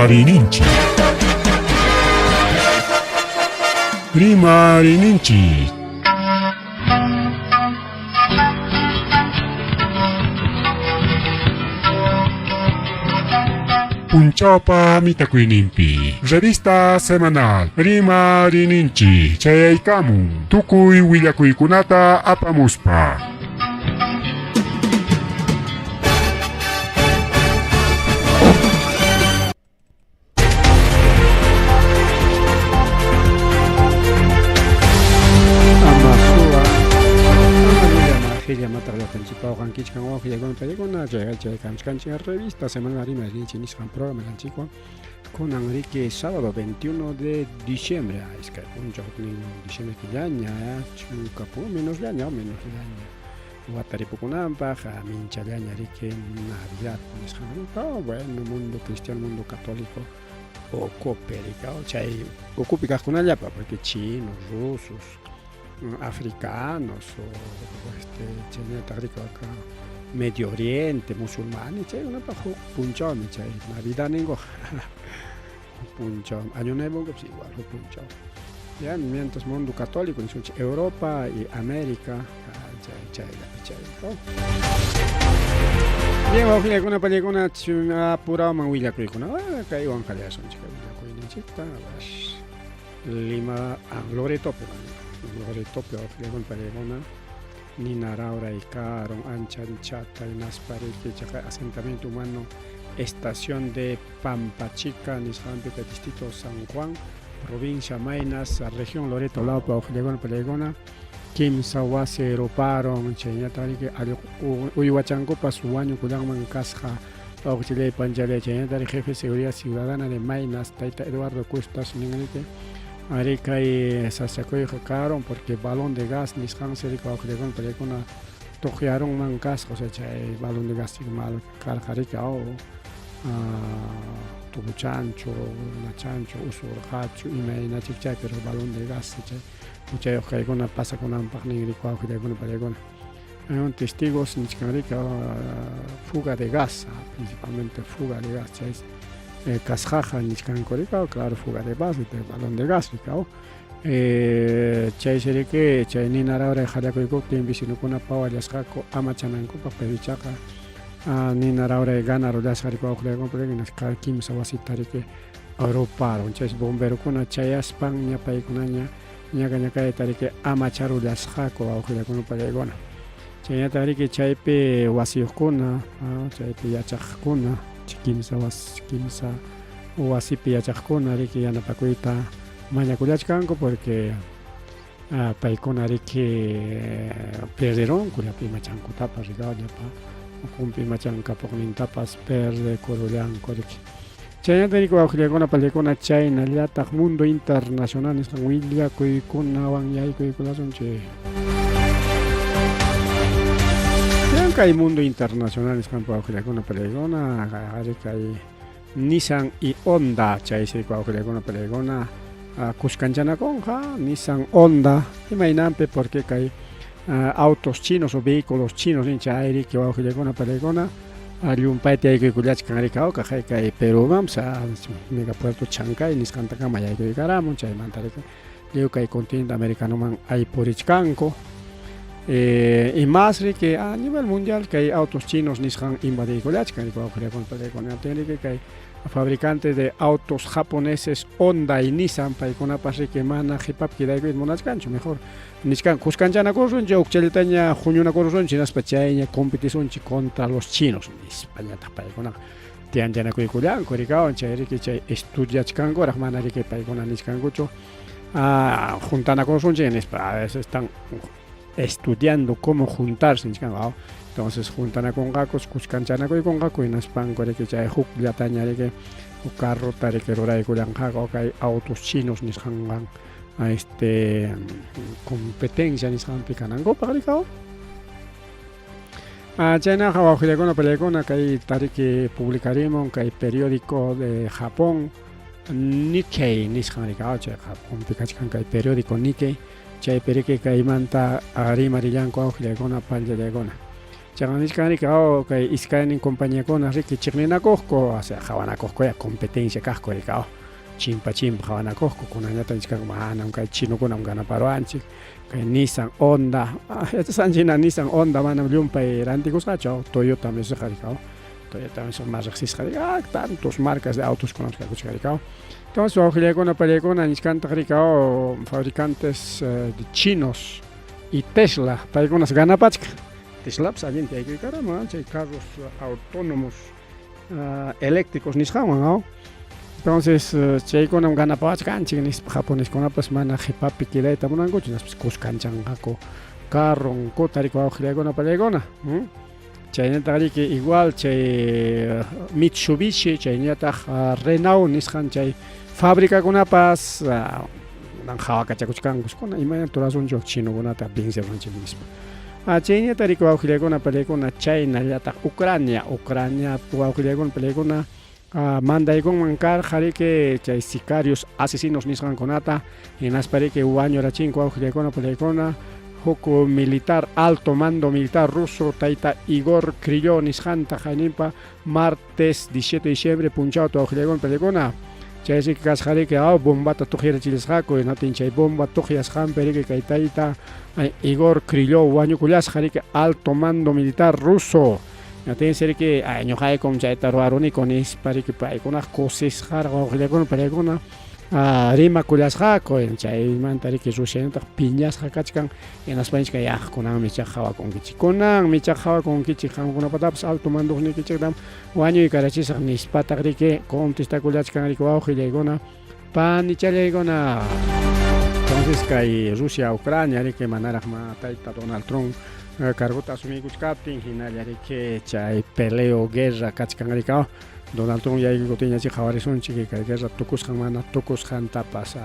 Rimarininchik. Rimarininchik. Punchawpa mitakuyninpi revista semanal Rimarininchik chayaykamun tukuy willakuykunata apamuspa. Ama suwa, ama llulla, ama qilla, ama taqllatanchikpa wawqi paykuna chaykamchkanchik revista Semana Rimayninchik nisqan programa kanchikwan kunan riki sábado 21 de diciembre, iskay punchaw huknin diciembre killaña, chunka menosllaña, menosllaña wata ripukunanpaq, minchallaña riki Navidad nisqan, oh, bueno, mundo cristiano, mundo católico ukupi riki, chay ukupi kaqkunallapa, porque chinos, rusos, africanos, o chaynallataq riki acá Medio Oriente, musulmanes, chaykunapaq huk punchawmi chay Navidad ninkuqa, huk punchaw, Año Nuevo igual huk punchaw. Ya, mientras mundo católico, nisunchik Europa y América, chay chayllapi chay. Bien, wawqillakuna, panikuna, apurawman willakuykuna, kaywan qallasunchik willakuyninchikta, a ver, Lima, Loretopi, Loretopi wawqillakuna, panikuna, nina rawray karon, ancha anchata hinaspa riki chaqay asentamiento humano estación de Pampachica nisqanpi kay distrito San Juan, provincia Maynas, región Loreto lawpi wawqillakuna, panikuna, kimsa wasi ruparon, chaynataq riki uywachankupas wañukullanman kasqa wawqichillay panchalay, chaynataq riki jefe de seguridad ciudadana de Maynas, tayta Eduardo Custas nin riki, ari kay sasachakuyqa karon porque balón de gas nisqansi riki wawqillakuna panikuna tuqyarunman kasqa, o sea chay balón de gas mal karqa riki aw tubuchanchu, runachanchu, usurqachu, imaynachik chay, pero balón de gas chay huchayuq kaykuna pasakunanpaq nin riki wawqillakuna panikuna. Testigos nichkan riki fuga de gas, principalmente fuga de gas chay kasqaqa nichkanku riki, claro, fuga de gas, balón de gas riki, chaysi riki chay nina rawray qallakuykuptin vecinokuna pawallasqaku amachanankupaq, pero ichaqa nina rawray ganarullasqa riki wawqillakuna kimsa wasita riki ruparon, chaysi bomberokuna chayaspan ña paykunaña ñaka ñakayta riki amacharullasqaku wawqillakuna panikuna. Chaynataq riki chaypi wasiyuqkuna, chaypi yachaqkuna, kimsa wasi, kimsa wasipi yachaqkuna riki yanapakuyta mañakullachkanku porque paykuna riki perderunku llapa imachankutapas riki, llapa ukunpi imachan kapuqnintapas perdekurullanku riki. Chaynata riki wawqillakuna panikuna chaynallataq mundo internacional nisqan willakuykunawan yaykuykullasunchik. Kay mundo internacional nisqanpi wawqillakuna panikuna, ari kay Nissan y Honda chaysi wawqillakuna panikuna kuskanchanakunqa Nissan Honda imaynanpi porque kay autos chinos o vehículos chinos ninchik ay riki wawqillakuna panikuna llumpayta yaykuykullachkan riki kay kay Peruman megapuerto Chancay nisqantakama yaykuykaramun chaymanta riki lliw kay continente americanoman aypurichkanku y más riki a nivel mundial kay autos chinos nisqan invadiykullachkan riki wawqillakuna panikuna riki kay fabricantes de autos japoneses Honda y Nissan paykunapas riki mana qhipapi quedaykuyta munachkanchu mejor nichkan kuskanchanakusunchik hukchallataña huñunakurusunchik hinaspa chayña competisunchik contra los chinos nispañataq paykunaqa tiyanchanakuykullanku rikawan chay riki chay estudiachkankuraq mana riki paykuna nichkankuchu juntanakusunchik nispa a veces están estudiando cómo juntarse nichkanku entonces juntanakunqaku kuskanchanakuykunqaku hinaspanku riki chay hukllataña riki huk carrota riki ruraykullanqaku kay autos chinos nisqanwan competencia nisqanpi kanankupaq rikaw. Chaynaqa wawqillakuna panikuna kay tariki publicarimun kay periódico de Japón Nikkei nisqan rikaw chay Japonpi kachkan kay periódico Nikkei chaypi riki kaymanta rimarillanku wawqillakuna panchallakuna. Chayqa nichkan riki aw kay iskaynin compañiakuna riki chiqninakuqku, o sea qhawanakuqku ya competencia kaqku riki aw chimpa chimpa qhawanakuqku, kunanñataq nichkanku manam kay chinokunam ganaparuwanchik, kay Nissan, Honda, yachasqanchik hina Nissan, Honda manam llumpay rantikusqachu aw Toyota nisqa riki aw Toyota nisqa más riqsisqa riki, ah tantos marcas de autoskunam kakuchkan riki aw. Entonces wawqillaykuna pallaykuna nichkantaq riki aw fabricantes de chinos y Tesla paykunas ganapachka. Teslapas allinta yaykuykarama chay carros autónomos eléctricos nisqanwan aw. Entonces chaykunam ganapawachkanchik nispa japoneskunapas mana qhipapi quedayta munankuchu hinaspas kuskanchanqaku carronkuta riki wawqillaykuna pallaykuna. Chaynataq riki igual chay Mitsubishi chaynataq Renault nisqan chay fabricakunapas qhawakachakuchkankus kuna imayna turasunchik chinokunata vencerunchik nispa. Chaynata riki wawqillaykuna pallaykuna chaynallataq Ucrania, Ucrania wawqillaykuna pallaykuna mandaykunman karqa riki chay sicarios asesinos nisqankunata hinaspa riki wañurachinku wawqillaykuna pallaykuna huk militar alto mando militar ruso tayta Igor Krillov nisqanta qayninpa martes 17 de diciembre punchawta wawqillaykuna pallaykuna chay riki kasqa riki aw bombata tuqyarachillasqaku hinaptin chay bomba tuqyasqanpi riki kay tayta Igor Krillov wañukullasqa riki alto mando militar ruso. Hinaptinsi riki ay ñuqaykum chayta ruwaruniku nispa riki paykunaq kusisqaraq wawqillakuna paykuna rimakullasqaku chaymanta riki Rusiañataq piñasqa kachkan hinaspa nichkan yaq kunanmi ichaqa qhawakunkichik kunanmi ichaqa qhawakunkichik qamkunapatapas alto manduqniykichiktam wañuykarachisaq nispataq riki contestakullachkan riki wawqillaykuna panichallaykuna. Entonces kay Rusia Ucrania riki manaraq ma tayta Donald Trump cargota asumiykuchkaptin hinalla riki chay peleo guerra kachkan riki Donald Trump yaykukuptinña chay qhawarisunchik kay guerra tukusqan mana tukusqantapas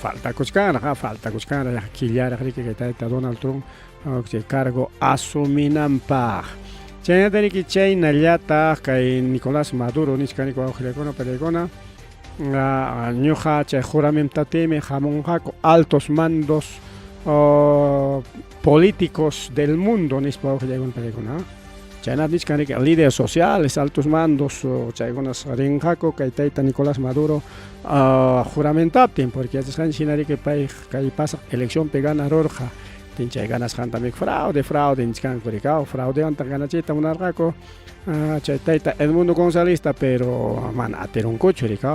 faltakuchkanraq faltakuchkanraq killaraq riki kay tayta Donald Trump chay cargo asuminanpaq. Chaynata riki chaynallataq kay Nicolás Maduro nichkanriki wawqillakuna pallaykuna ñuqa chay juramentaptiymi hamunqaku altos mandos políticos del mundo nispa wawqillaykuna pallaykuna. Chaynata nichkan riki líderes sociales, altos mandos chaykunas rinqaku kay tayta Nicolás Maduro juramentaptin porque yachasqanchik hina riki pay kay pasaq eleccionpi ganarurqa chay ganasqanta fraude fraude nichkanku riki fraudewantaq ganachiyta munarqaku chay tayta Edmundo Gonzalezta pero mana atirunkuchu riki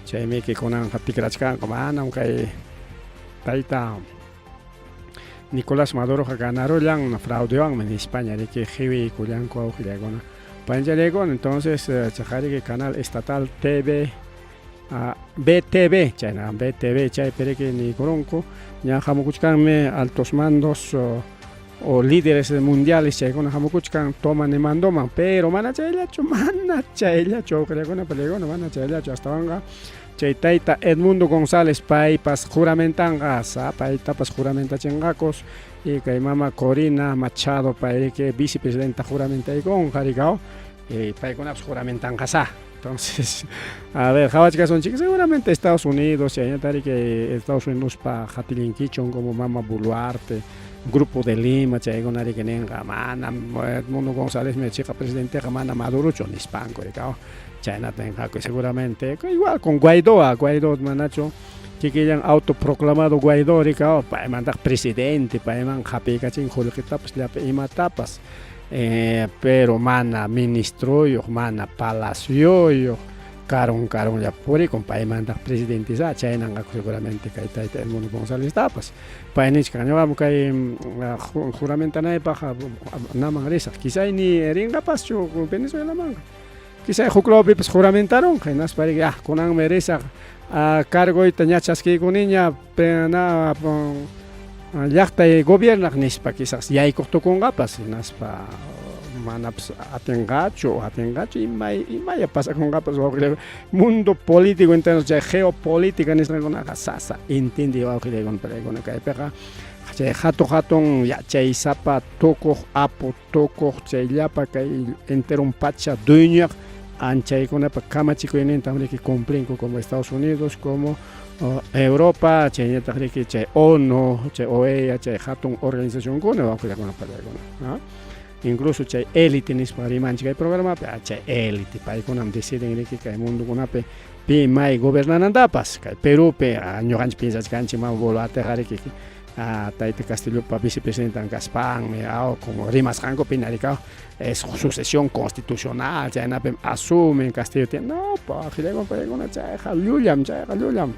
chaymiki kunanqa tikrachkanku manam kay tayta Nicolás Maduroqa ganarullan fraudewanmi nispaña riki qiwiykullanku wawqillaykuna panchallaykuna entonces chaqariki canal estatal TV BTV chayna BTV chaypi riki niykurunku ña hamukuchkanmi altos mandos o líderes mundiales chaykuna hamukuchkan toma de mandoman pero mana chayllachu mana chayllachu wawqillaykuna pallaykuna mana chayllachu astawanqa chay tayta Edmundo González paypas juramentanqa paytapas juramentachinqakus y kay mama Corina Machado pay riki vicepresidenta juramentaykunqa riki y paykunapas juramentanqasá. Entonces, a ver, qhawachkasunchik seguramente Estados Unidos chaynata riki Estados Unidospa qatillinkichun como mama Boluarte, Grupo de Lima chaykuna riki ninqa manam Edmundo Gonzalezmi chiqa presidenteqa mana Madurochu nispanku riki chaynata ninqaku seguramente igual con Guaidó, Guaidó manachu kikillan autoproclamado Guaidó riki paymantaq presidente payman hapiykachin qullqitapas llapa imatapas pero mana ministroyuq mana palacioyuq karun karunlla purikun paymantaq presidentesá chaynanqaku seguramente kay tayta Edmundo Gonzaleztapas pay nichkan ñuqam kay juramentanaypaq naman risaq quizá ni rinqapaschu Venezuelamanqa quizá huk lawpipas juramentarunqa hinaspa riki ah kunanmi risaq cargoyta ña chaskiykuniña na llaqtay gobiernaq nispa quizás yaykuq tukunqapas hinaspa manapas atinqachu atinqachu imay imaya pasakunqapas wawqillaykuna mundo político entonces chay geopolítica nisqankunaqa sasa entiende wawqillaykuna pallaykuna kaypiqa chay hatun hatun yachaysapa tukuq apu tukuq chay llapa kay enteron pacha dueñoyaq anchaykunapa kamachikuynintam riki cumplinku como Estados Unidos como Europa chaynataq riki chay ONU chay OEA chay hatun organizacionkuna wawqillaykuna pallaykuna. Incluso chay élite nispa rimanchik kay programapi, chay élite paykunam deciden riki kay mundukunapi pi may gobernanantapas. Kay Perúpi ñuqanchik piensachkanchik Mama Boluarteqa riki tayta Castillopa vicepresidentan kaspanmi, como rimasqankupi narikaw es sucesión constitucional, chaynapim asumen Castillo tiene. No, paykuna chayqa llullam, chayqa llullam.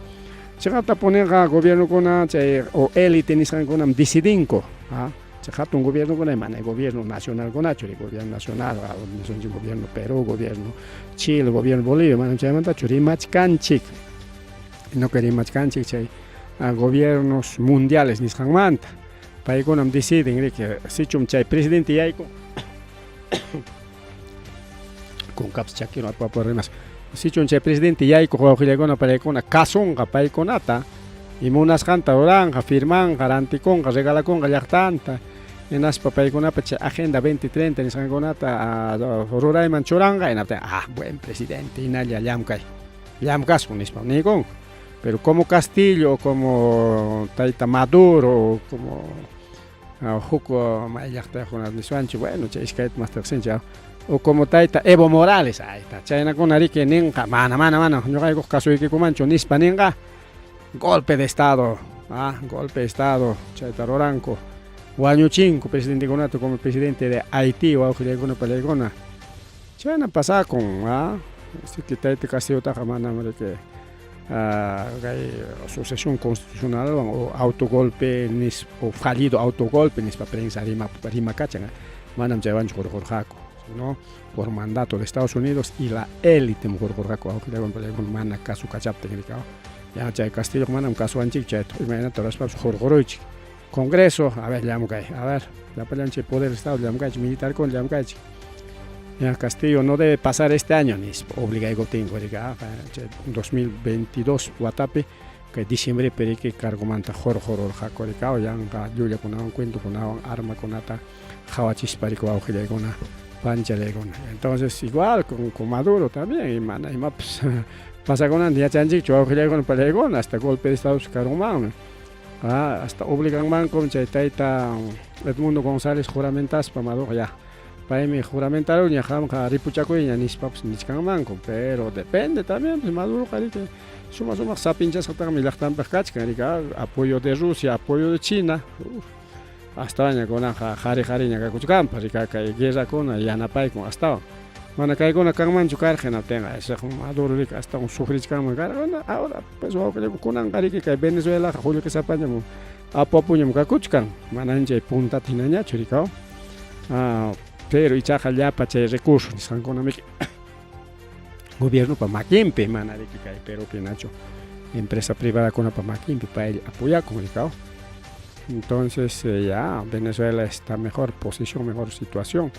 Chiqaptapuniqa gobiernokuna chay o élite nisqankunam decidinku, chay hatun gobiernokuna mana gobierno nacionalkunachu, gobierno nacional, gobierno Perú, gobierno Chile, gobierno Bolivia, manam chaymantachu rimachkanchik, no que rimachkanchik chay gobiernos mundiales nisqanmanta. Paykunam deciden riki sichum chay presidente yayku kunkapas chakiro apu rimas sichum chay presidente yaykuq wawqillaykuna paykuna kasunqa paykunata y munasqanta ruranqa, firmanqa, rantikunqa, regalakunqa llaqtanta, hinaspa paykunapa chay agenda 2030 nisqankunata rurayman churanqa, hinaptin buen presidente hinalla llamkay, llamkasun nispa niykunku. Pero como Castillo o como tayta Maduro o como huk may llaqtayuqkunata niswanchik, bueno chay iskayta mas riqsinchik, o como tayta Evo Morales, ayta chaynakuna riki ninqa, mana mana mana ñuqaykuq kasuykikumanchu nispa ninqa, golpe de estado, golpe de estado chayta ruranku, wañuchinku presidentekunata como presidente de Haití wawqillaykuna pallaykuna, chayna pasakun, así que tayta Castillotaqa manam riki kay sucesión constitucionalwan o autogolpe nis o fallido autogolpe nispa prensa rimakachan, manam chaywanchu hurqurqaku, sino por mandato de Estados Unidos y la élite hurqurqaku wawqillaykuna mana kasukachaptin rika, ya chay Castillo manam kasuwanchik chayta imaynata ruraspapas hurquruychik. Congreso, a ver, llamkay, a ver, llapallan chay poder del Estado llamkaychik, militarkuna llamkaychik. Ya Castillo no debe pasar este año, nispa obligaykuptinku rika, chay 2022 watapi kay diciembrepi riki cargomanta hurqururqaku rika, yanqa llullakunawan cuentokunawan armakunata qhawachispa riki wawqillaykuna panchalaykuna. Entonces igual con Maduro también, y mana imapas pasakunanta yachanchikchu wawqillaykuna pallaykuna, hasta golpe de Estado karunmanmi. Hasta obliganmankum chay tayta Edmundo González juramentaspa Maduro ya paymi juramentaruña qamqa ripuchakuyña nispapas nichkanmanku, pero depende también pues Maduroqa riki suma sumaq sapinchasqataqmi llaqtanpaq kachkan riki, apoyo de Rusia, apoyo de China, astawanña kunanqa qhari qhariña kakuchkanpas riki, kay guerrakuna yanapaykun astawan. Mana kaykuna kanmanchu karqa hinaptinqa ese Maduro riki astawan sufrichkanman karqa. Ahora pues wawqillaykuna kunanqa riki kay Venezuelaqa qullqisapañam apu apuñam kakuchkan, manan chay puntata hinañachu riki, pero ichaqa llapa chay recursos nisqankunamiki gobiernopa makinpi, mana riki kay Perupi hinachu empresa privadakunapa makinpi pay apoyakun riki. Entonces ya Venezuela está mejor posición, mejor situación.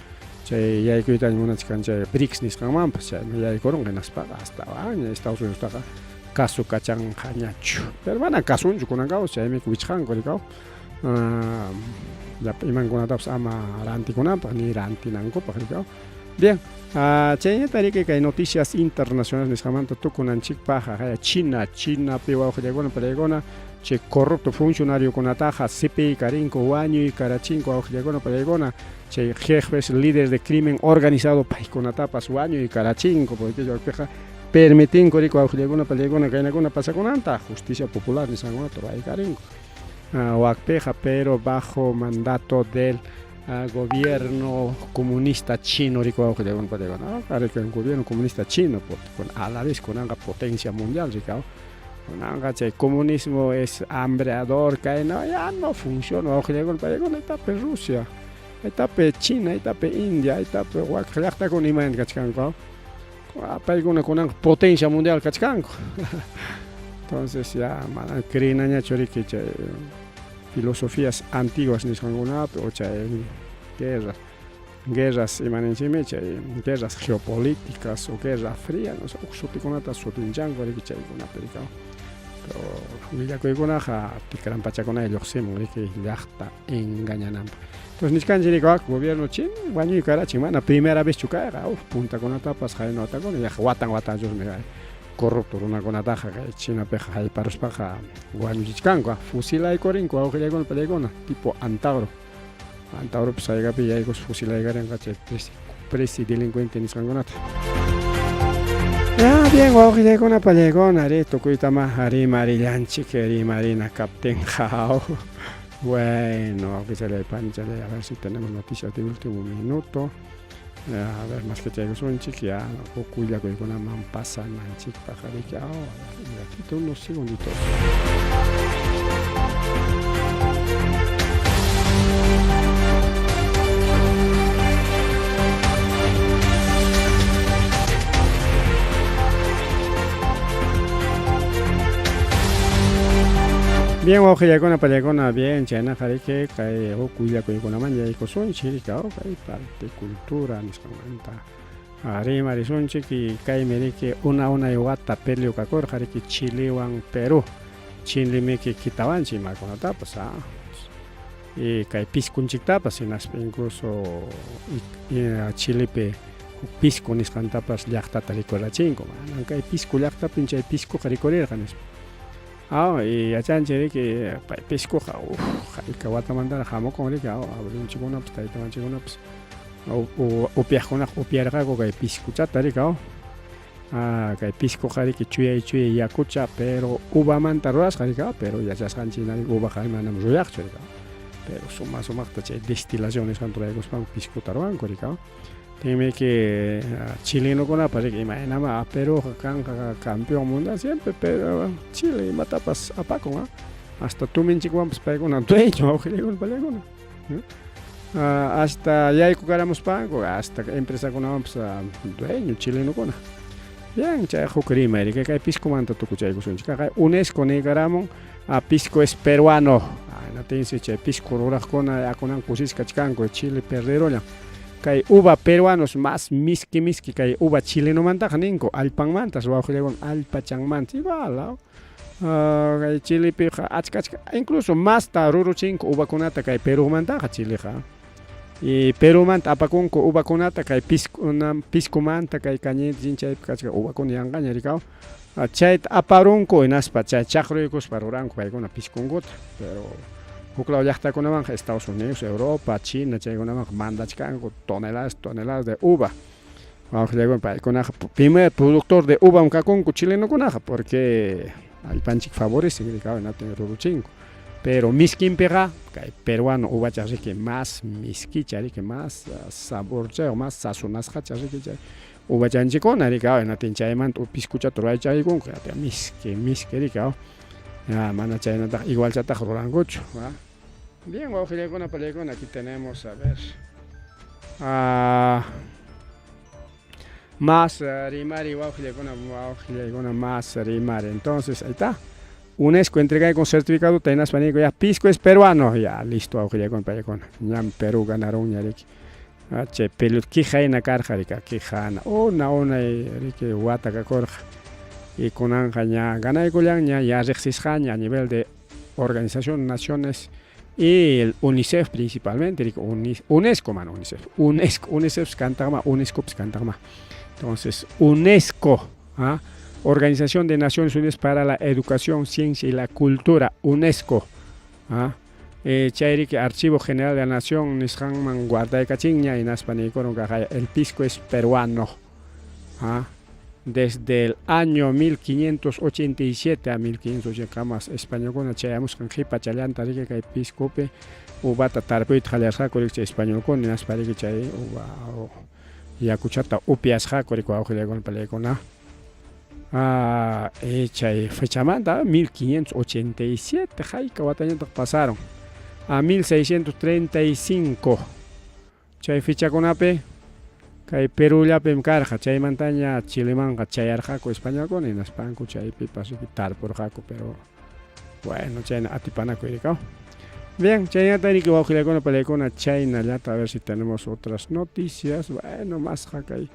Chay yaykuytaña munachkan chay BRICS nisqanmanpas, chaymi yaykurunqa hinaspaqa astawan Estados Unidostaqa kasukachanqañachu. Pero mana kasunchu kunankapas, chaymi wichqanku rikaw. Llapa imankunatapas ama rantikunanpaq ni rantinankupaq rikaw. Bien, chaynata riki kay noticias internacionales nisqamanta tukunanchikpaq, China, Chinapi wawqillaykuna pallaykuna chay corrupto funcionariokunataqa sipiykarinku, wañuykarachinku wawqillaykuna pallaykuna, chay jefes líderes de crimen organizado paykunatapas wañuykarachinku, porque chaypiqa permitinku riki wawqillaykuna pallaykuna kaynakuna pasakunanta, justicia popular nisqankunata ruraykarinku. Wakpiqa, pero bajo mandato del gobierno comunista chino riki wawqillaykuna pallaykuna, riki gobierno comunista chino, a la vez kunanqa potencia mundial riki, kunanqa chay comunismo es hambreador kayna ya no funciona wawqillaykuna pallaykuna, aytapi Rusia, aytapi China, aytapi India, aytapi wak llaqtakuna imayna kachkanku, paykuna kunanqa potencia mundial kachkanku. Entonces ya mana creenañachu riki chay filosofías antiguas nisqankunapi o chay guerras imaninchikmi chay guerras geopolíticas o guerra fría, no sé, huk sutikunata sutinchanku riki chaykunapi riki. Pero willakuykunaqa tikran pachakunalla lluqsimun riki llaqta engañananpaq. Entonces nichkanchik riki gobierno chino wañuykarachin, mana primera vezchu kayqa, puntakunatapas qaynawatakuna yaqa watan watanchusmi corrupto runakunataqa kay Chinapiqa hayparuspaqa wañuchichkanku, fusilaykurinku wawqillaykuna pallaykuna tipo Antauro. Antauropas haykapi yaykuspa fusilaykarinqa chay presi delincuente nisqankunata. Ya, bien, wawqillaykuna, pallaykuna, ari, tukuytama rimarillanchik, rimarina kaptinqa. Bueno, wawqichalay, panichalay, a ver si tenemos noticias de último minuto. A ver, más que chaykusunchik, ya, huk willakuykunaman pasananchikpaq, riki, oh, un ratito, unos segunditos. Bien, wawqillaykuna, pallaykuna, bien, chaynaqa riki, kay huk willakuykunaman yaykusunchik, riki, oh, kay parte cultura nisqanmanta rimarisunchik, y kaymi riki una unay wata pelio kakurqa riki Chilewan Perú, Chilemiki kitawanchik imakunatapas, y kay piskunchiktapas, hinaspa incluso Chilepi huk pisco nisqantapas llaqtata rikurachinku, manan kay pisco llaqtapim chay piscoqa rikurirqa nispa. Y yachanchik riki pay piscoqa uff hayka watamantaraq hamukun riki, abuelonchikkunapas taytamanchikkunapas upiaqkunaqa upiarqaku kay piscochata riki, kay piscoqa riki chuyay chuyay yakucha pero uvamanta rurasqa riki, pero yachasqanchik hina riki uvaqa manam ruyaqchu riki, pero suma sumaqta chay destilación nisqanta ruraykuspanku piscota ruwanku riki. Tinmiki chilenokunapa riki imaynama Perúqa kanqa campeón mundial siempre, pero Chile imatapas apakun, hasta tuminchikwanpas paykuna dueño wawqillaykuna pallaykuna. Hasta yaykukaramuspanku hasta empresakunawanpas dueño chilenokuna. Bien, chay huk rimay riki kay piscomanta tukuchaykusunchik. Kay UNESCO niykaramun pisco es peruano. Natinsi chay pisco ruraqkuna akunan kusisqa kachkanku Chile perderollan. Kay uva peruanos más miski miski kay uva chilenomantaqa ninku allpanmantas wawqillaykuna allpachanmanta igual kay Chilepiqa achka achka incluso masta ruruchinku uvakunata kay Perumantaqa Chileqa. Y Perumanta apakunku uvakunata kay piscomanta kay cañete chaypi kachka uvakuna yanqaña rikaw. Chayta aparunku hinaspa chay chaqruykuspa ruranku paykuna pisconkuta, pero huklaw llaqtakunamanqa Estados Unidos, Europa, China chaykunamanqa mandachkanku toneladas toneladas de uva. Wawqillaykuna paykunaqa primer productor de uvam kakunku chilenokunaqa porque allpanchik favorece rikaw hinaptin ruruchinku. Pero miskinpiqa kay peruano uvacha riki más miskicha riki más saborchayuq más sazonasqacha riki chay uvachanchikkuna riki, hinaptin chaymanta piscochata ruraychaykunku miski miski riki, mana chaynataqa igualchataqa rurankuchu. Bien, wawqillaykuna pallaykuna, aquí tenemos, a ver, más rimari wawqillaykuna wawqillaykuna más rimari. Entonces, ahí está. UNESCO entrega con certificado hinaspa niyku ya pisco es peruano, ya listo wawqillaykuna pallaykuna, ñam Perú ganaron riki. Chay pelota quijayna karqa riki, quijana una unay riki wata kakurqa. Y kunanqa ña ganaykullanña ya riqsisqaña a nivel de Organización de Naciones y el UNICEF principalmente, riki, UNESCO mana UNICEF, UNESCO, UNICEF kantaqma, UNESCOpis kantaqma. Entonces, UNESCO, Organización de Naciones Unidas para la Educación, Ciencia y la Cultura, UNESCO. Chay riki Archivo General de la Nación nisqanman guardaykachinña hinaspa niykurun kaq el pisco es peruano. Desde el año 1587 a 1580 kamas españolkuna chayamusqan qipa challanta riki kay piscopi uvata tarpuyta qallarqaku riki chay españolkuna hinaspa riki chay uva yakuchata upiasqaku riki wawqillaykuna pallaykuna. Chay fechamanta 1587 hayka watañataq pasaron a 1635 chay fechakunapi kay Perullapim karqa chaymantaña Chilemanqa chayarqaku españolkuna hinaspanku chaypipas riki tarpurqaku, pero bueno chayna atipanakuy rikaw. Bien, chaynata riki wawqillaykuna pallaykuna chaynallata, a ver si tenemos otras noticias. Bueno, masqa kay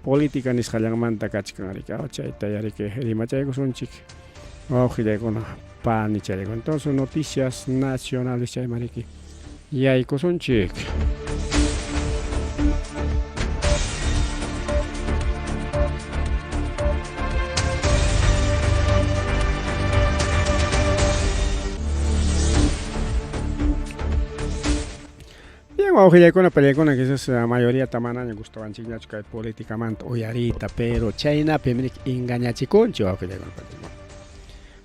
política nisqallanmanta kachkan riki, chayta ya riki rimachaykusunchik wawqillaykuna panichallaykuna. Entonces, noticias nacionales chayman riki yaykusunchik. Bien, wawqillaykuna, pallaykuna, quizás mayoriata manaña gustawanchikñachu kay politicamanta uyariyta, pero chaynapim riki engañachikunchik wawqillaykuna, pallaykuna.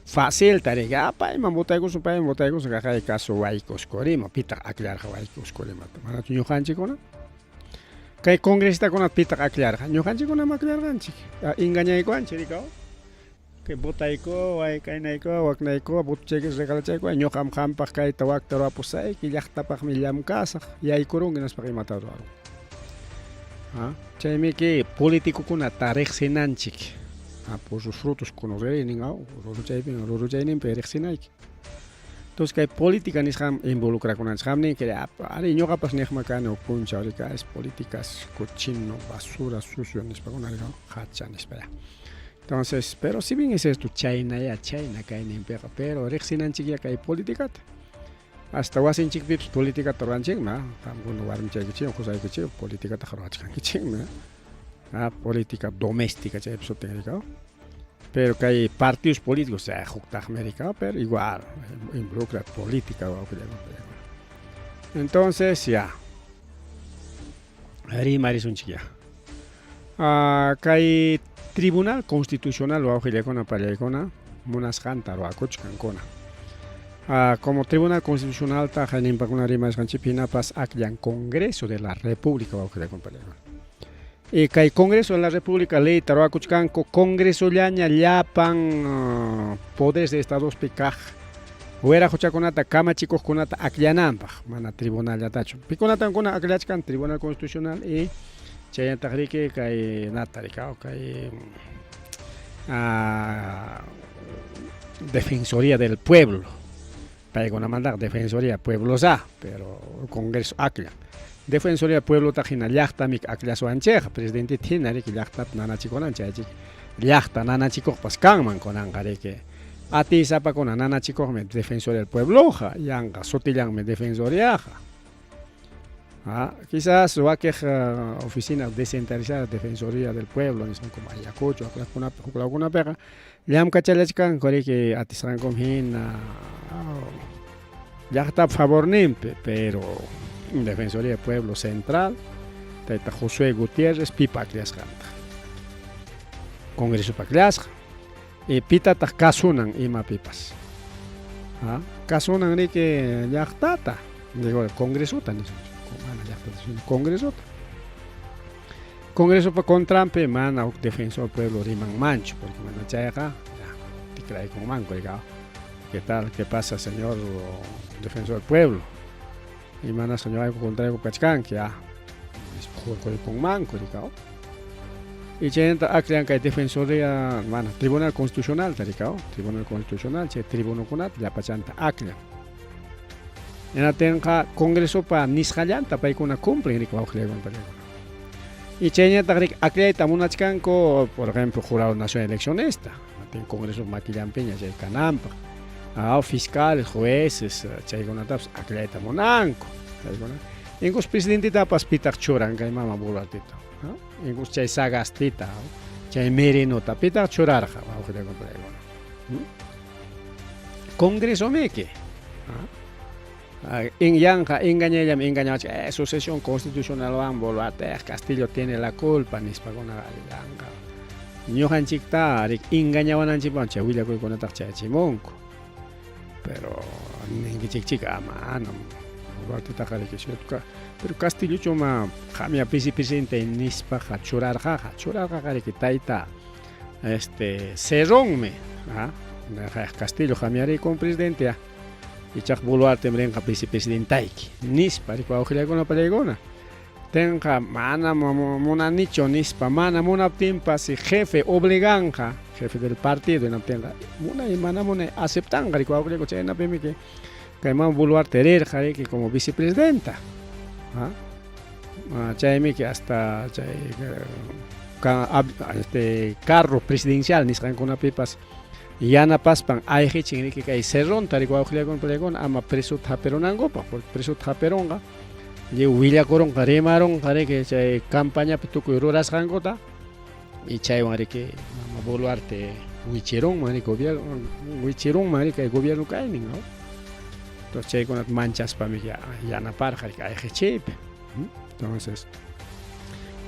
Facilta riki, ah, payman votaykusun, payman votaykusun, kaqay caso Huayco Oscorima, pitaq akllarqa Huayco Oscorimata, manachu ñuqanchikkuna? Kay congresistakunata pitaq akllarqa, ñuqanchikkunam akllarqanchik, engañaykuwanchik riki, Kay votaykuway, kaynaykuway, waknaykuway, votochayki regalachaykuway, ñuqam qampaq kayta wakta ruwapusayki, llaqtapaqmi llamkasaq, yaykurunki nispaqa imata ruwarun. Chaymiki politicokunata riqsinanchik. Por sus frutos conoceréis nin, ruruchaypin, ruruchayninpi riqsinayki. Entonces kay política nisqan involucrakunanchik. Qam ninki, ari ñuqapas niqma kani huk punchaw rika, es política es cochino, basura, sucio nispakuna rika, hacha nispa ya. Entonces, pero si bien es esto, chaynayá, chayna kayninpiqa, pero riqsinanchikyá kay politicata. Hasta wasinchikpipas politicata ruwanchikmi, qamkuna warmichaykichikwan, qusaykichikwan politicataqa ruwachkankichikmi. Política doméstica chaypi sutin rikaw. Pero kay partidos políticos, huktaqmi rikaw, pero igual, involucra política wawqillakuna. Entonces, ya. Rimarisunchik ya. Kay Tribunal Constitucional wawqillakuna pallaykuna munasqanta ruwakuchkankuna. Como Tribunal Constitucionalta hayninpakuna rimasqanchikpi hinapas akllan Congreso de la República wawqillakuna pallaykuna. Y kay Congreso de la República leyta ruwakuchkanku Congresollaña llapan poderes de Estadospi kaq wiraquchakunata kamachikuqkunata akllananpaq, mana tribunallatachu. Pikunatankuna akllachkan Tribunal Constitucional y chaynataq riki kay nata rikaw kay Defensoría del Pueblo. Paykunamantaqa Defensoría Pueblosa, pero Congreso akllan. Defensoría Pueblotaq hina llaqtamik akllasuwanchikqa, presidenteta hina riki llaqtata nanachikunan chaychik llaqta nanachikuqpas kanman kunanqa riki. Atiysapakuna nanachikuqmi Defensoría del Puebloqa, yanqa sutillanmi Defensoriaqa. Quizás wakiq oficina descentralizada Defensoría del Pueblo nisqan como Ayacucho, huklawkunapiqa llamkachallachkanku riki atisqankum hina llaqtap favorninpi, pero Defensoría del Pueblo Central, tayta Josué Gutiérrez pipa akllasqantaq, Congresopa akllasqan, y pitataq kasunan imapipas, kasunan riki llaqtata, digo Congresota nisunchik, mana llaqtata sino Congresota. Congresopa contranpi mana huk defensor pueblo rimanmanchu, porque mana chayqa ya tikraykunmanku rika. ¿Qué tal? ¿Qué pasa, señor defensor del pueblo? Imanasqa ñuqayku contrayku kachkanki, ya. Hurquykunmanku rika. Y chaynata akllan kay defensoría, mana, Tribunal Constitucional rika, Tribunal Constitucional, chay tribunokunata llapachanta akllan. Hinaptinqa Congresopa nisqallanta paykuna cumplen rika wawqillaykuna pallaykuna. Y chaynataq rika akllayta munachkanku, por ejemplo, Jurado Nacional de Eleccionesta, hinaptin Congreso makillanpiña chay kananpaq. Fiscales, jueces, chaykunatapas akllayta munanku. Chaykuna. Incluso presidentetapas pitaq churan kay mama Boluarteta. Incluso chay Sagastita, chay Merenota pitaq churarqa wawqillaykuna pallaykuna. Congreso miki. Yanqa engañayllam engañawachik, sucesión constitucionalwan Boluarte, Castillo tiene la culpa nispakuna yanqa. Ñuqanchikta engañawananchikpaq chay willakuykunataqa chayachimunku. Pero ninkichikchik manam Boluartetaqa riki pero Castillochu ma qamya vicepresidente nispaqa churarqaqa, churarqaqa riki tayta Cerrónmi, Castillo qamyarikun presidente ya. Ichaqa Boluarte rinqa vicepresidentayki nispa riki wawqillaykuna pallaykuna. Tenqa mana munanichu nispa, mana munaptinpas jefe obliganqa, jefe del partido hinaptinqa munay mana munay aceptanqa riki wawqillaykuna chaynapimi que kay mama Boluarte rirqa riki como vicepresidenta. Chaymi que hasta chay carro presidencial nisqankunapipas yanapaspan ayqichin riki kay Cerrónta riki wawqillaykuna pallaykuna ama presota hapirunankupaq, porque presota hapirunqa lliw willakurunqa rimarunqa riki chay campañapi tukuy rurasqankuta y chaywan riki mama Boluarte wichirunman riki gobierno wichirunman riki kay gobierno kaynin, ¿no? Entonces chaykunata manchaspami yanaparqa ayqichiypi. Entonces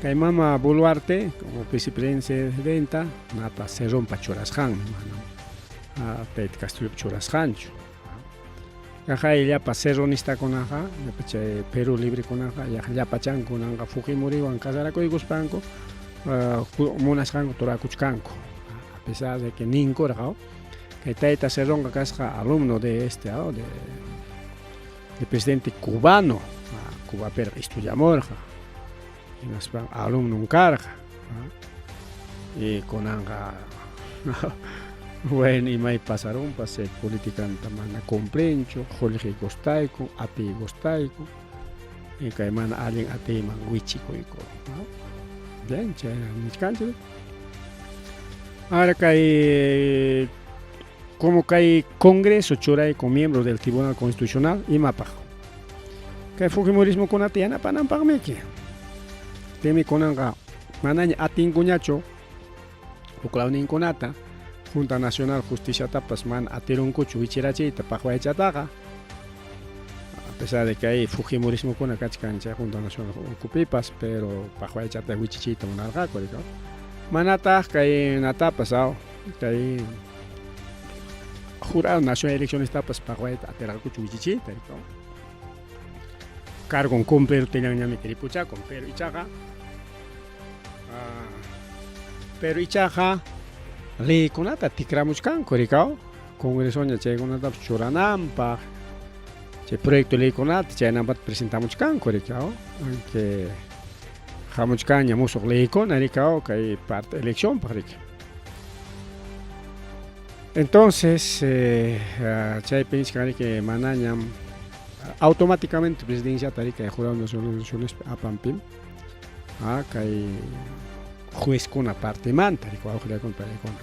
kay mama Boluarte como vicepresidenta napa Cerrónpa churasqanmi, manam tayta Castillopa churasqanchu. Kaqay llapa cerronistakunaqa, llapa chay Perú librekunaqa llapachankunanqa Fujimoriwan casarakuykuspanku munasqanku turakuchkanku. A pesar de que ninkurqa kay tayta Cerrónqa kasqa alumno de este de, de presidente cubano, Cubapiqa estudiamurqa, hinaspan alumnon karqa. Y kunanqa bueno, imay pasarunpas chay políticanta mana cumplinchu, qullqi gustaykun, atiy gustaykun, y kay mana allin atiyman wichikuyku. Bien, chayna nichkanchik. Ahora kay como kay Congreso churaykun miembro del Tribunal Constitucional, imapaq? Kay fujimorismokunata yanapananpaqmiki. Timi kunanqa manaña atinkuñachu huklawninkunata, Junta Nacional Justiciatapas mana atirunkuchu wichirachiyta paqwaychataqa, a pesar de que hay fujimorismokuna kachkan chay Junta Nacional ukupipas, pero paqwaychata wichichiyta munarqaku, manataq kay natapas kay Jurado Nacional de Eleccionestapas paqwayta atirqakuchu wichichiyta, cargon cumplir tillanñami ripuchakun, pero ichaqa leykunata tikramuchkanku rikaw Congresoña chaykunatapas churananpaq, chay proyecto leykunata chaynampata presentamuchkanku rikaw, aunque hamuchkanña musuq leykuna rikaw kay parte eleccionpaq rika. Entonces chaypi nichkan riki manañam automáticamente presidenciata rika Jurado Nacional de Elecciones apan pim kay juezkuna partimanta rikaw wawqillakuna paykuna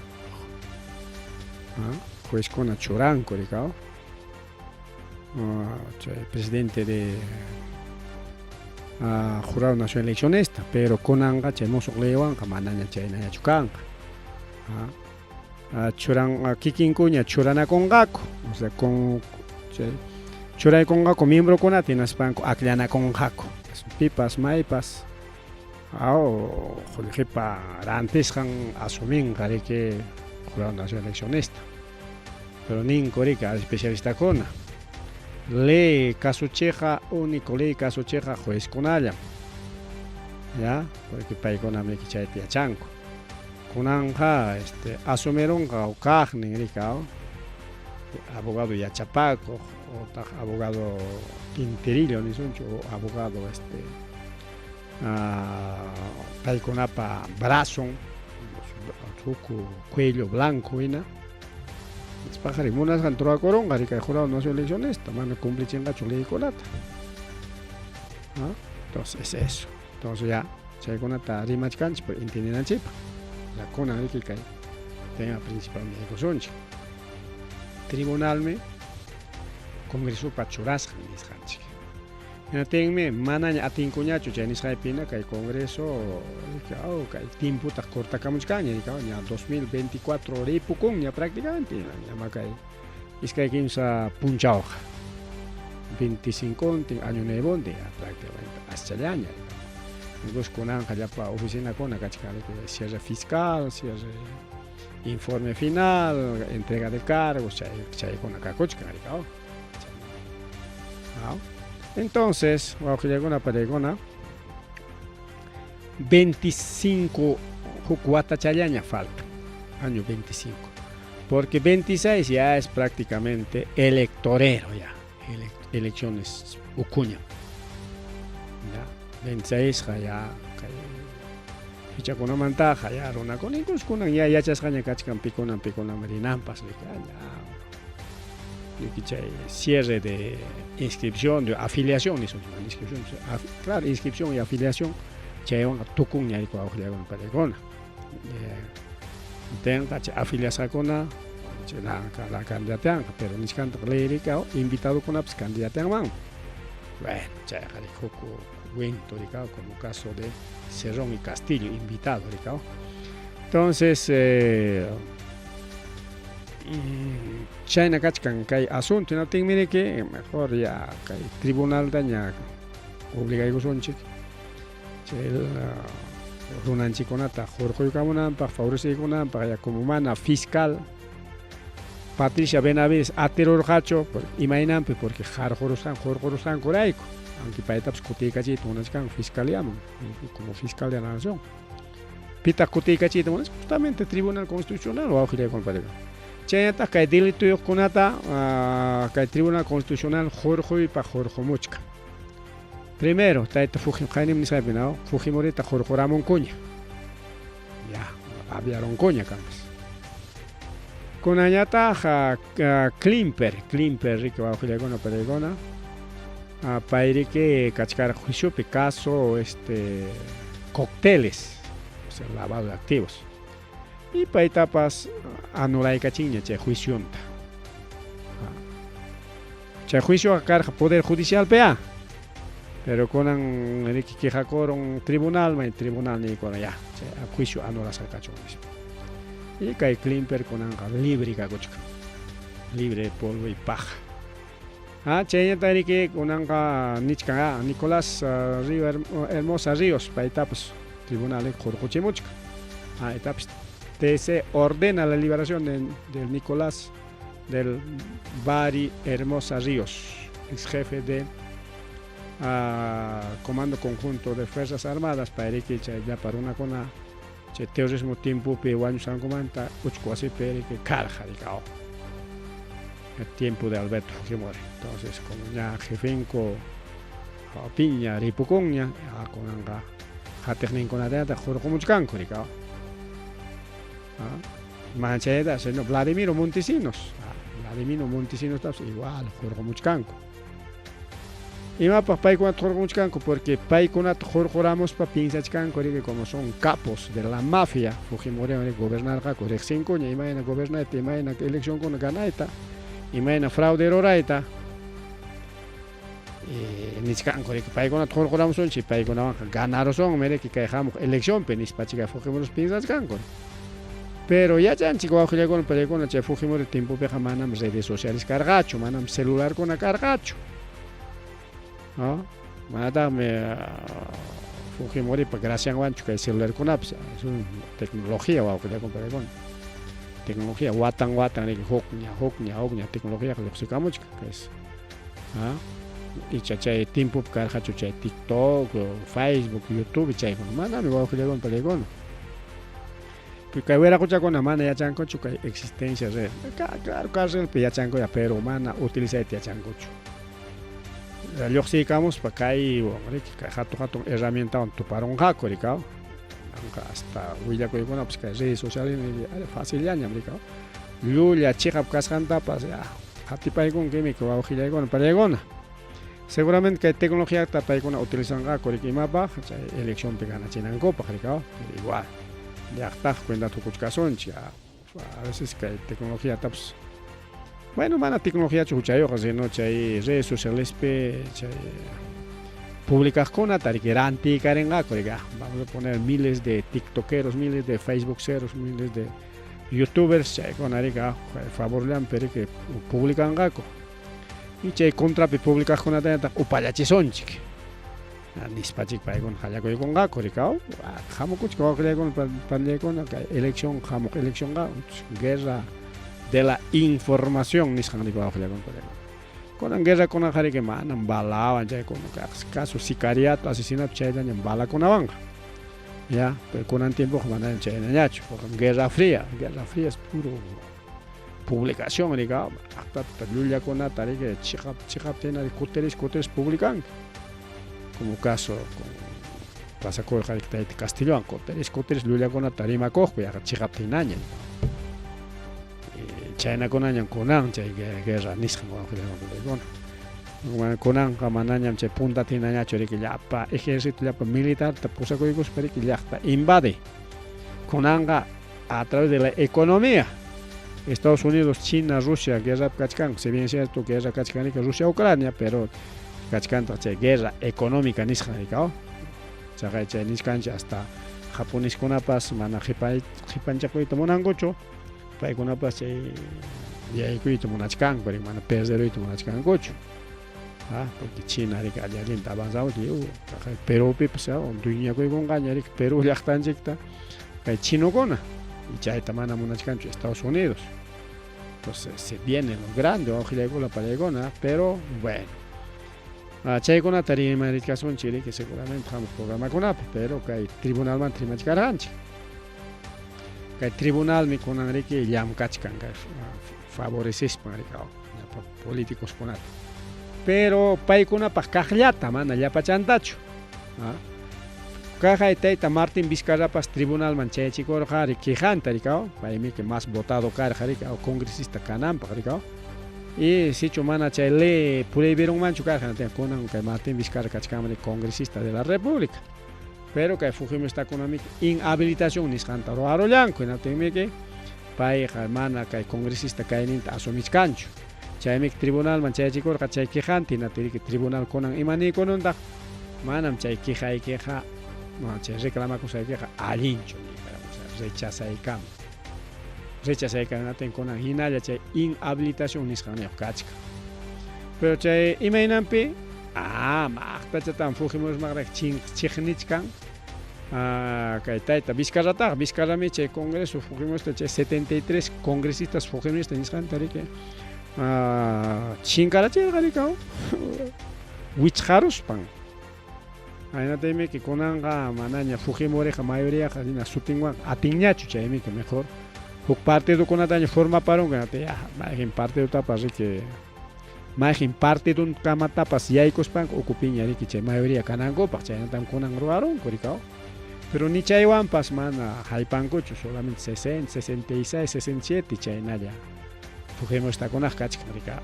juezkuna churanku rikaw chay presidente de Jurado Nacional de Eleccionesta, pero kunanqa chay musuq leywanqa manaña chaynañachu kanqa. Churan kikinkuña churanakunqaku, o sea, con chay churaykunqaku miembrokunata hinaspanku akllanakunqaku. Pipas maypas qullqipa rantisqan asuminqa riki Jurado Nacional Eleccionista. Pero ninku riki especialistakuna, ley kasuchiqa, único ley kasuchiqa juezkunallam, ya, porque paykunam riki chayta yachanku. Kunanqa asumirunqa kaqnin rikaw abogado yachapakuq otaq abogado tintirillo nisunchu o abogado paykunapa brazon huku cuello blanco hina paqari munasqan turakurunqa rikay Jurado Nacional Eleccionista mana cumplichinqachu leykunata. Entonces es eso. Entonces ya chaykunata rimachkanchik pero entiendenanchikpaq. Ya kunan riki kay tema principal yaykusunchik. Tribunalmi Congresopa churasqan nisqanchik. Hinaptinmi manaña atinkuñachu chay nisqaypina kay Congreso kay tiempotaq cortakamuchkanña ña 2024 ripukunña prácticamente ña kay iskay kimsa punchawqa 25 año nuevo prácticamente aschallaña. Incluso kunanqa llapa oficinakuna kachkan cierre fiscal, cierre informe final, entrega de cargos, chaykuna kakuchkan. Entonces, wawqillakuna pariykuna 25 huk watachallaña falta, año 25, porque 26 ya es prácticamente electorero ya, elecciones ukuña. Ya, 26 ya kay fichakunamantaqa ya runakuna incluso kunan ya yachasqaña kachkan pikunan pikunan rinanpas ya chay cierre de inscripción, de afiliación, inscripción, claro, inscripción y afiliación, chaywanqa tukunña wawqillakuna pariykuna. Tenqa chay afiliasqakuna chay la candidateanqa, pero nichkantaq leyrika invitadokunapas candidateanman. Bueno, chayqa huk cuento rikaw, como caso de Cerrón y Castillo, invitado rikaw. Entonces, Chayna kachkan kay asunto, hinaptinmi riki mejor ya kay tribunaltaña obligaykusunchik chay runanchikkunata hurquykamunanpaq, favoreceykunanpaq, ya como mana fiscal Patricia Benavides atirurqachu, imaynanpi, porque hurqurusqankurayku, aunque paytapas kutiykachiyta munachkanku fiscaliaman, como fiscal de la nación. Pitaq kutiykachiyta munachkan? Justamente Tribunal Constitucional, wawqillaykuna pariqa. Chaynataq kay delituyuqkunata kay Tribunal Constitucional hurquypaq hurqumuchkan. Primero, tayta Fujimori nisqaypi, no? Fujimorita hurquramunkuña. Ya, aviaronkuña kanpas. Kunañataq Chlimper, Chlimper riki wawqillaykuna pariykuna, pay riki kachkarqa juiciopi caso cócteles, o sea, lavado de activos. Y paytapas anulaykachinña chay juicionta. Chay juicio karqa Poder Judicial PA. Pero kunan riki quejakuron tribunal, may tribunal niykuna ya, chay juicio anulasqa kachun nispa. Y kay Chlimper kunanqa libre kakuchkan. Libre de polvo y paja. Chaynata riki kunanqa nichkan Nicolás Río Hermosa Ríos, paytapas tribunal hurquchimuchkan. Aytapas TC ordena la liberación del Nicolás del Bari Hermosa Ríos, ex jefe de Comando Conjunto de Fuerzas Armadas, payriki chay llapa runakuna chay terrorismo tiempopi wañusqankumanta uchku wasipi riki karqa rikao. El tiempo de Alberto Fujimori. Entonces, como ña jefenko piña ripukunña, kunanqa qatiqninkunataq hurqumuchkanku rikao. Manchayta, sino Vladimiro Montesinos. Vladimiro Montesinos igual hurqumuchkanku. Imapaq paykunata hurqumuchkanku? Porque paykunata hurquramuspa piensachkanku riki como son capos de la mafia Fujimori gobernarqaku riqsinkuña imayna gobernayta, imayna eleccionkuna ganayta, imayna fraude rurayta. Nichkanku riki paykunata hurquramusunchik, paykunawanqa ganarusunmi riki kay hamuq eleccionpi nispachika Fujimori piensachkanku. Pero yachanchik wawqillaykuna paykuna chay Fujimori tiempopiqa manam redes sociales karqachu, manam celularkuna karqachu. ¿No? Manataqmi Fujimoripa gracianwanchu kay celularkunapas, es una tecnología wawqillaykuna paykuna. Tecnología watan watan riki hukña hukña hukña tecnología lluqsikamuchkan es. Icha chay tiempopi karqachu chay TikTok, Facebook, YouTube chaykuna manami wawqillaykuna paykuna. Kay wiraquchakuna mana yachankuchu kay existencia red. Claro, carcelpi yachanku ya, pero mana utilizayta yachankuchu. Lluqsiykamuspa kay riki kay hatun hatun herramientawan tuparunqaku rikaw. Hasta willakuykunapas kay redes sociales facillañam rikaw. Llulla chiqap kasqantapas ya qatipaykunkimi wawqillaykuna pallaykuna. Seguramente kay tecnologiata paykuna utilizanqaku riki imapaq chay eleccionpi ganachinankupaq rikaw, pero igual llaqtaq cuentata hukuchkasunchik. A veces kay tecnologiatapas bueno, mana tecnologiachu huchayuqa, sino chay redes socialespi chay publicaqkuna riki rantiykarinqaku riki, vamos a poner miles de tiktokeros, miles de facebookeros, miles de youtubers chaykuna riki favorllanpi riki publicanqaku. Y chay contrapi publicaqkunatañataq upallachisunchik. Nispachik paykuna qallakuykunqaku rikaw. Hamukuchka wawqillaykuna panllaykuna kay elección hamuq eleccionqa guerra de la información nisqan riki wawqillaykuna. Kunan guerrakunaqa riki manam balawan chaykuna caso sicariato, asesinato chayllañam balakunawanqa. Ya, pero kunan tiempoqa manañam chaynañachu, porque guerra fría es puro publicación rikaw, aqtata llullakunata riki chiqap chiqaptina kuteris kuteris publicanki. Como caso con pasakuyqa tayta Castillowan kuteris kuteris llullakunata rimakuqku yaqa chiqaptinaña. Chaynakunañam kunan chay guerra nisqan wawqillaykuna. Kunanqa manañam chay puntatinañachu riki llapa ejército llapa militarta pusakuykuspa riki llaqta invade. Kunanqa a través de la economía. Estados Unidos, China, Rusia guerra kachkanku, si bien es cierto guerra kachkan riki Rusia, Ucrania, pero kachkantaq chay guerra económica nisqan rikaw. Chaqay chay nisqanchik hasta japoneskunapas mana qipanchakuyta munankuchu. Paykunapas chay yaykuyta munachkanku, mana perderuyta munachkankuchu. Porque China riki alli-allinta avanzamun, lliw Perupipas dueñakuykunqaña riki Perú llaqtanchikta kay chinokuna, y chayta mana munachkanchu Estados Unidos. Entonces se viene lo grande, wawqillaykuna palaykuna, pero bueno. Chaykunata rimarichkasunchik riki seguramente hamuq programakunapi, pero kay tribunalmanta rimachkarqanchik. Kay tribunalmi kunan riki llamkachkan kay favorecespan riki políticoskunata. Pero paykunapaq kaqllata mana llapachantachu. Kaqay tayta Martín Vizcarrapas tribunalman chayachikurqa riki quejanta rikaw, paymi que más votado karqa rikaw congresista kananpaq rikaw. Y sichu mana chay ley prohibirunmanchu karqa, kunan kay Martín Vizcarra kachkanmi congresista de la República. Pero kay fujimoristakuna inhabilitación nisqanta ruwarullanku, hinaptinmi payqa mana kay congresista kayninta asumichkanchu. Chaymi tribunalman chayachikurqa chay quejanta, hinaptinmi tribunal kunan ima niykununtaq, manam chay quejaykiqa, chay reclamakusqaykiqa allinchu, rechazaykaman. Rechazaykaman kunan hinalla chay inhabilitación nisqanniyuq kachkan. Pero chay imaynanpi, maqtachatam Fujimorismaqraq chiqnichkan, kay tayta Vizcarrataqa, Vizcarrami chay congreso fujimorista, chay 73 congresistas fujimoristas nisqanta riki, chinkarachirqa rikaw, wichqaruspan. Aynataymi kunanqa manaña Fujimoriqa mayoríaqa hina sutinwan atinñachu, chaymi mejor huk partidokunataña formaparunku, ya mayqin partidotapas riki, mayqin partidunkamatapas yaykuspanku ukupiña riki chay mayoría kanankupaq, chaynatam kunan ruwarunku rikaw. Pero ni chaywanpas mana haypankuchu, solamente 60, 66, 67 chaynalla fujimoristakunaq kachkan rika,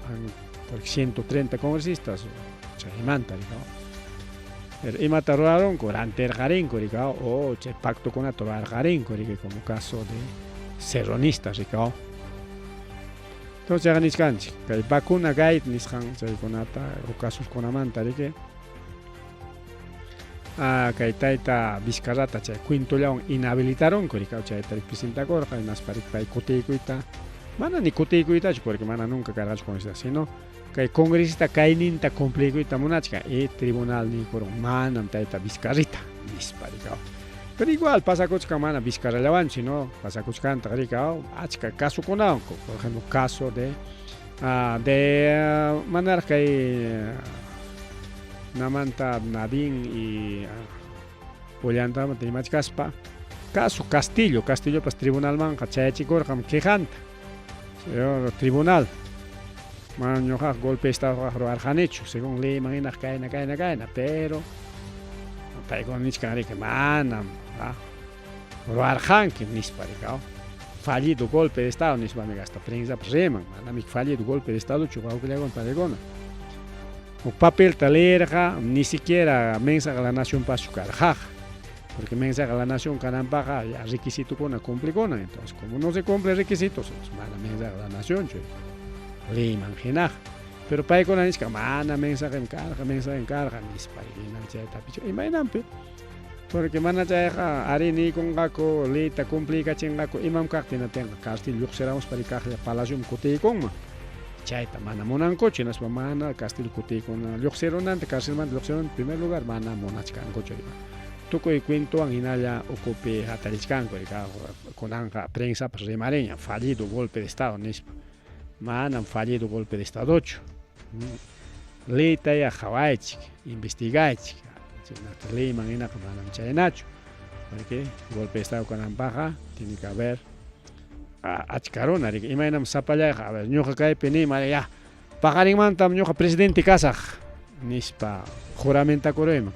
porque 130 congresistas chaymanta rikaw. Pero imata ruwarunku, rantirqarinku rikaw, o chay pactokunata ruwarqarinku riki, como caso de serronistas rikaw. Entonces chayqa nichkanchik, kay vacuna gate nisqan chaykunata o casuskunamanta riki, kay tayta Vizcarrata chay cuentollawan inhabilitarunku rikaw, chayta presentakurqa, hinaspa pay kutiykuyta, mana ni kutiykuytachu porque mana nunca karqachu congresista, sino kay congresista kayninta cumpliykuyta munachkan, y tribunal niykurun manam tayta Vizcarrita nispa rikaw. Pero igual pasakuchkan mana Vizcarrallawanchu, sino pasakuchkantaq rikaw achka kasukunawan, por ejemplo caso de manaraq kay namanta Nadine y Ollantaytamanta rimachkaspa, caso Castillo, Castillopas tribunalmanqa chayachikurqam quejanta. Señor tribunal, mana ñuqaqa golpe de estado ruwarqanichu, según leyman hinaq kayna, kayna, kayna, pero paykuna nichkan riki manam ruwarqanki nispa rikaw. Fallido golpe de estado nispami hasta prensapas riman, manami fallido golpe de estadochu wawqillaykuna paykuna. Huk papelta leerqa ni siquiera mensaje a la nación paschu karqaqa, porque mensaje a la nación kananpaqqa ya requisitokuna cumplikuna, entonces como no se cumple requisitos, entonces mana mensaje a la nación chu leyman hinaqa. Pero paykuna nichkan mana mensajem karqa, mensajem karqa nispa hinam chaytapichu imaynanpi, porque mana chayqa ari niykunqaku leyta cumpliykachinqaku imam kaqtin hinaptinqa Castillo lluqsiramuspa kaqlla palacioman kutiykunman. Chayta mana munankuchu, hinaspa mana Castillo kutiykuna lluqsirunanta, carcelmanta lluqsirunanta en primer lugar mana munachkankuchu. Tukuy cuentowan hinalla ukupi hatarichkanku, kunanqa prensapas rimariña fallido golpe de estado nispa. Manam fallido golpe de estadochu. Leytaya qhawaychik, investigaychik. Chaynata leyman hinaqa manam chaynachu. Porque golpe de estado kananpaqqa tiene que haber achka runa riki, imaynam sapallayqa, a ver, ñuqa kaypi niyman, ya, paqarinmantam ñuqa presidente kasaq nispa juramentakuruyman,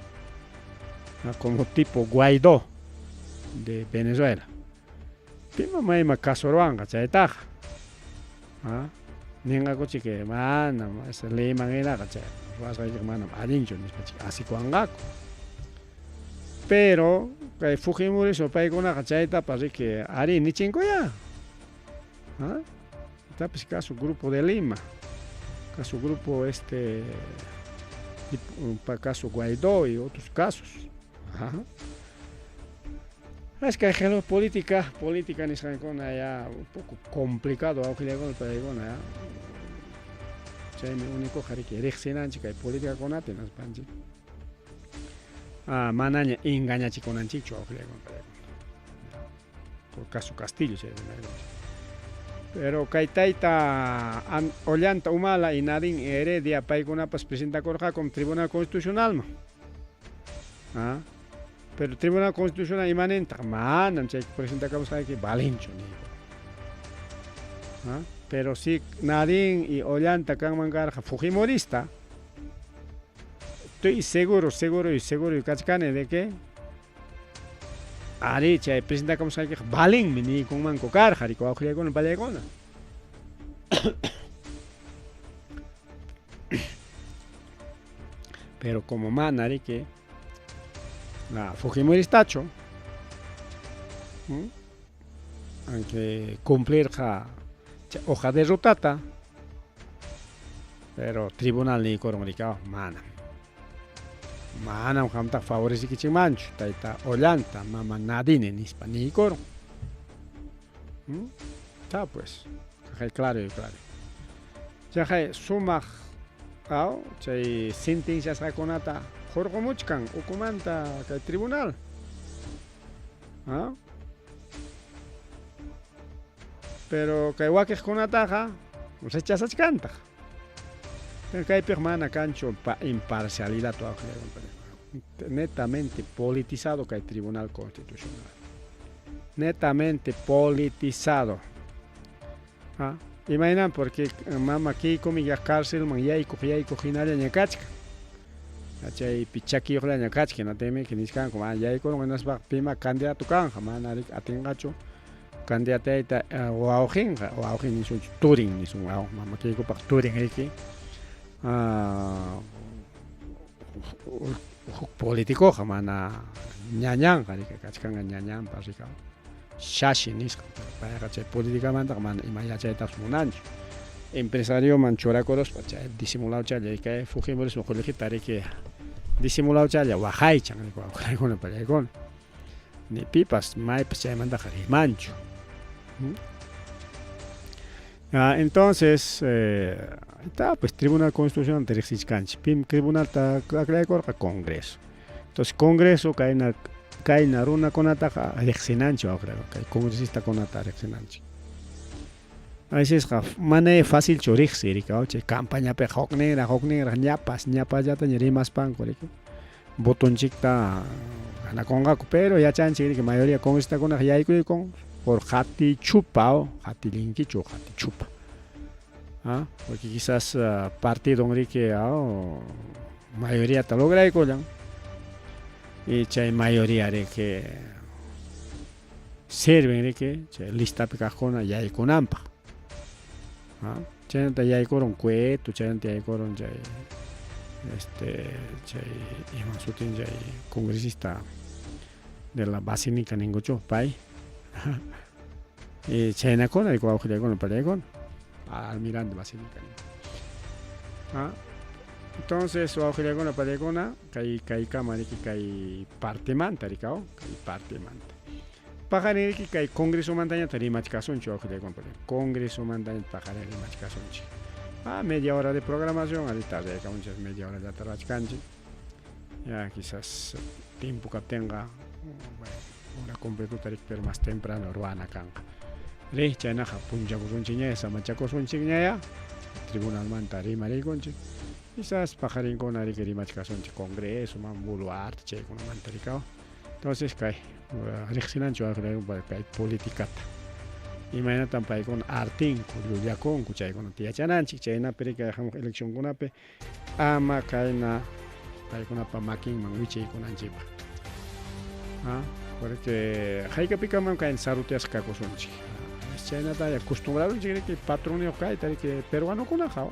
como tipo Guaidó de Venezuela. Pima mayma kasuruwanqa chaytaqa. Ninqakuchik manam esa leyman hinaqa chay ruwasqaykiqa manam allinchu nispa chik asikuwanqaku. Pero kay Fujimorismo paykunaqa chaytapas riki ari nichinkuya. Tapis caso Grupo de Lima, caso Grupo tipo, caso Guaidó y otros casos. Es que hay política, política nisqankuna ya un poco complicado wawqillaykuna paykuna ya. Chaymi único riki riqsinanchik kay politikakunata hinaspanchik. Ah, manaña engañachikunanchikchu wawqillaykuna paykuna. Por caso Castillo chay rimaykunchik. Pero kay tayta Ollanta Humala y Nadine Heredia paykunapas presentakurqakum Tribunal Constitucionalman. Ah, pero Tribunal Constitucional imanintaq manam chay presentakamusqayki valinchu niyku. Ah, pero si Nadine y Ollanta kanman karqa fujimorista, estoy seguro, seguro y seguro y kachkani de que ari chay presentakamusqaykiqa valinmi niykunmanku karqa riki wawqillaykuna pallaykuna. Pero como mana riki fujimoristachu, aunque cumplirqa chay hoja de rutata, pero tribunal niykurun riki manam. Manam qamtaqa favorecikichikmanchu tayta Ollanta, mama Nadine nispa niykurun. Está pues, chaqay claro y claro. Chaqay sumaq aw chay sentenciasqakunata hurqumuchkan ukumanta kay tribunal. ¿Ah? Pero kay wakiqkunataqa rechazachkantaq. Pero kaypiq mana kanchu imparcialidad netamente politizado kay Tribunal Constitucional. Netamente politizado. ¿Ah? Imaynan porque mama Keikomi ya cárcelman yaykuq yaykuq hinallaña kachkan. Chaypi chakiyuqllaña kachkan, hinaptinmi nisqanku mana yaykurun hinaspa pima candidato kanja, mana riki atinqachu candidatayta wawqinqa, wawqin nisunchik turin nisun mama Keikopaq turin riki huk politicoqa mana ñañanqa riki kachkanqa ñañanpa riki Shashi nisqa, pero payqa chay politicamantaqa mana ima yachaytapas munanchu. Empresarioman churakuruspa chay disimulawchalla kay fujimorismo qullqita riki disimulawchalla waqaychan riki wawqillaykuna pallaykuna. Ni pipas maypas chaymantaqa rimanchu. Entonces, está pues Tribunal Constitucional riqsichkanchik. Pim tribunalta aklaykurqa Congreso. Entonces Congreso kayna kayna runakunataqa riqsinanchik wawqillaykuna, kay congresistakunata riqsinanchik. Aysisqa mana facilchu riqsiy riki chay campañapiqa hukninraq hukninraq ñapas ñapallataña rimaspanku riki votonchikta ganakunqaku, pero yachanchik riki mayoría congresistakunaqa yaykuykun por qatichupa qatillinkichu qatichupa. ¿Ah? Porque quizás partido riki mayoriata lograykullan y chay mayoría riki sirven riki chay listapi kaqkuna yaykunanpaq. ¿Ah? Chaynata yaykurun Cueto, chaynata yaykurun chay chay ima sutin chay congresista de la Basílica ninguchu pay. Y chaynakuna wawqillaykuna pallaykuna almirante Basílica. ¿Ah? Entonces wawqillaykuna pallaykuna kay kaykama riki kay partemanta rikaw kay partemanta. Paqarin riki kay congresomantañata rimachkasunchik wawqillaykuna pallaykuna. Congresomantaña paqarin rimachkasunchik. Media hora de programación, ari tardaykamunchik media hora llata rachkanchik. Ya quizás tiempo kaptinqa bueno, hora completuta riki pero más temprano ruwana kanqa. Ri chaynaqa punchakusunchikñaya samachakusunchikñaya tribunalmanta rimariykunchik. Quizás paqarinkuna riki rimachkasunchik Congreso, man Boluarte chaykunamanta rikaw. Entonces kay riqsinanchik wawqillaykuna kay politicata. Imaynatan paykuna artinku, llullakunku chaykunata yachananchik, chaynapi riki hamuq eleccionkunapi ama kayna paykunapa makinman wichaykunanchikpaq. ¿Ah? Porque haykapikaman kayna sarutiasqa kakusunchik. Chaynata acostumbrarunchik riki patronniyuq kayta riki peruanokunaqa.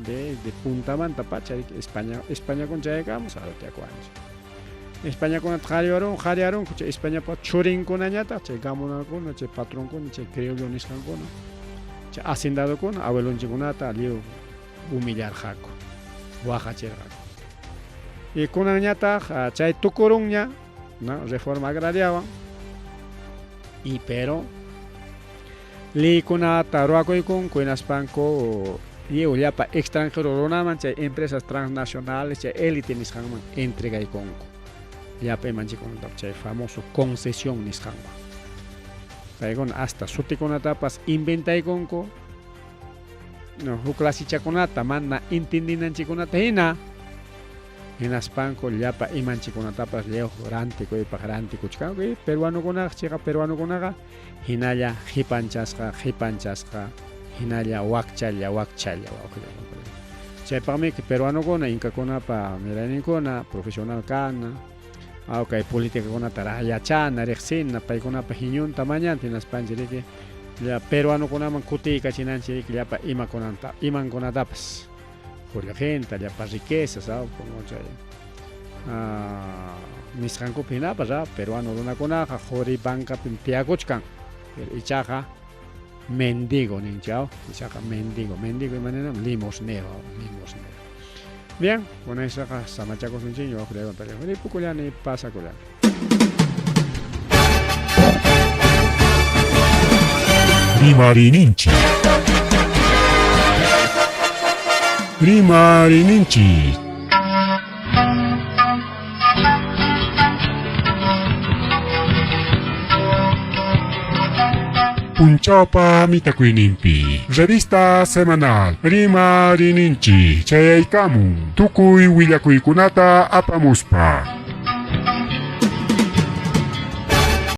De puntamanta pacha riki España Españakuna chayakamun sarutiakuwanchik. Españakunata qhariwarun qhariarunku chay Españapa churinkunañataq chay gamunakuna, chay patronkuna, chay criollo nisqankuna, chay hacendadokuna abuelonchikkunata lliw humillarqaku, waqachirqaku. Y kunanñataq chay tukurunña ¿No? Reforma agrariawan y pero leykunata ruwakuykunku hinaspanku lliw llapa extranjero runaman chay empresas transnacionales chay élite nisqanman entregaykunku llapa imanchikkunatapas chay famoso concesión nisqanwan paykuna hasta sutikunatapas inventaykunku no, huk clasichakunata mana entendinanchikkunata hina hinaspanku llapa imanchikkunatapas lliw rantikuypaq rantikuchkanku y peruanokunaqa chiqa peruanokunaqa hinalla qipanchasqa qipanchasqa hinalla wakchalla wakchalla wawqillakuna chaypaqmi peruanokuna inkakunapa mirayninkuna profesional kana aw kay politicakunata yachana riqsina paykunapa hiñunta mañanta hinaspanchik riki peruanokunaman kutiykachinanchik riki llapa imakunanta imankunatapas qullqinta llapa riquezas aw como chay nisqankupi hinapas peruano runakunaqa quri bancapim tiyakuchkan pero ichaqa mendigo ninchik aw ichaqa mendigo mendigo imaninam limosnero limosnero bien con esaqa samachakusunchikña wawqillaywan ripukullani pasakullani. Rimarininchik. Rimarininchik. Punchawpa mitakuyninpi. Revista semanal Rimarininchik chayaykamun tukuy willakuykunata apamuspa.